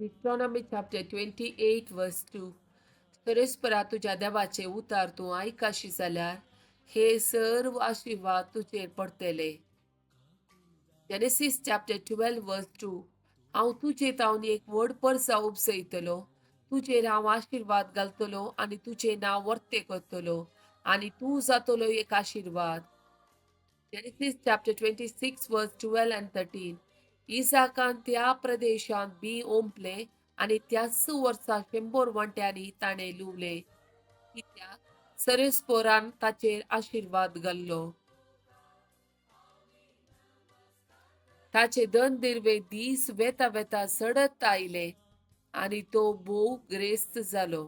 Deuteronomy chapter 28 verse 2. सरेस्परा तुज्या देवाचें उतार तूं आयकाशी जाल्यार हे सर्व आशिर्वाद तुजेर पडटले. Genesis chapter 12 verse 2. हांव तुजे तावन एक व्हड परसा उपजयतलो, तुजेर हांव आशिर्वाद घालतलो आनी तुजें नांव वर्तें करतलो आनी तूं जातलो एक आशिर्वाद. Genesis chapter 26 verse 12 and 13. इसाकान त्या प्रदेशांत बी ओंपलें आनी त्याच वर्सा 100 वांट्यांनी ताणें लुवलें, कित्याक सरेस्पोरान ताचेर आशिर्वाद घाल्लो. ताचे दन दिर्वे दीस वेता वेता चडत आयले आनी तो भोव ग्रेस्त जालो.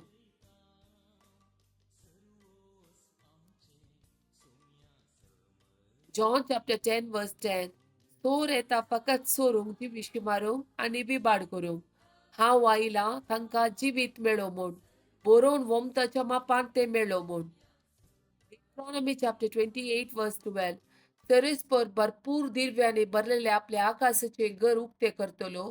John chapter 10 verse 10. चोर येता फकत चोरूंक, जिविशी मारूंक आनी बिबाड करूंक. हांव आयलां तांकां जिवीत मेळो म्हूण, बरोवन वोमताच्या मापान तें मेळो म्हूण. Deuteronomy chapter 28 verse 12. तरेस्पर भरपूर दिर्व्यांनी भरलेले आपल्या आकाशाचें घर उक्तें करतलो,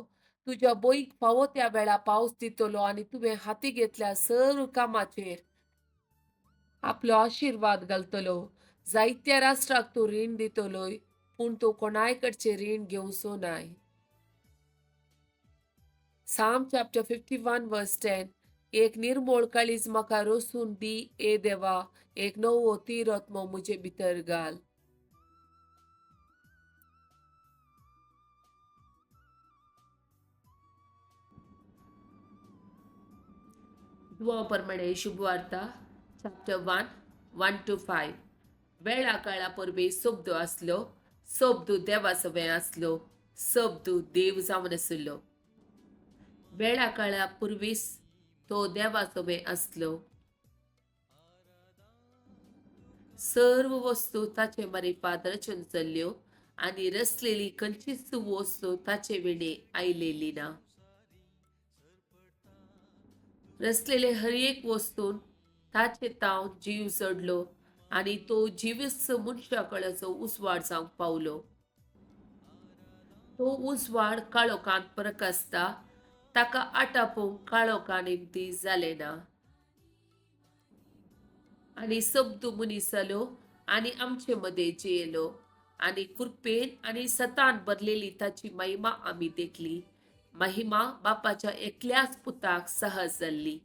तुज्या बोयक फावो त्या वेळा पावस दितलो आनी तुवें हाती घेतल्या सर्व कामाचेर आपलो आशिर्वाद घालतलो. जायत्या राष्ट्राक तूं रीण दितलोय, पूण तूं कोणाय कडचें रीण घेवचो नाय. Psalm chapter 51 verse 10. एक निर्मोळ काळीज म्हाका रोसून दी ए देवा, एक नवो तीरत्मो म्हजे भितर घाल. दुआ प्रमाणे शुभवार्ता चॅप्टर 1 1 to 5. वेळा काळा परबे शब्द आसलो, शब्द देवा सवें आसलो, शब्द देव जावन आशिल्लो. वेळा काळा पुर्वीस तो देवा सवें आसलो. सर्व वस्तू ताचे मारिफात रचून चल्ल्यो आनी रचलेली खंयचीच वस्तू ताचे विणे आयलेली ना. रचलेले हर एक वस्तून ताचे ताव जीव चडलो आनी तो जिवीस मनशा कळाचो उजवाड जावंक पावलो. तो उजवाड काळोखांत प्रकासता, ताका आटापूंक काळोखा निमती जालें ना. आनी शब्द मनीस जालो आनी आमचे मदें जियेलो आनी कृपेन आनी सतान भरलेली ताची महिमा आमी देखली. महिमा बापाच्या एकल्याच पुताक सहज जाल्ली.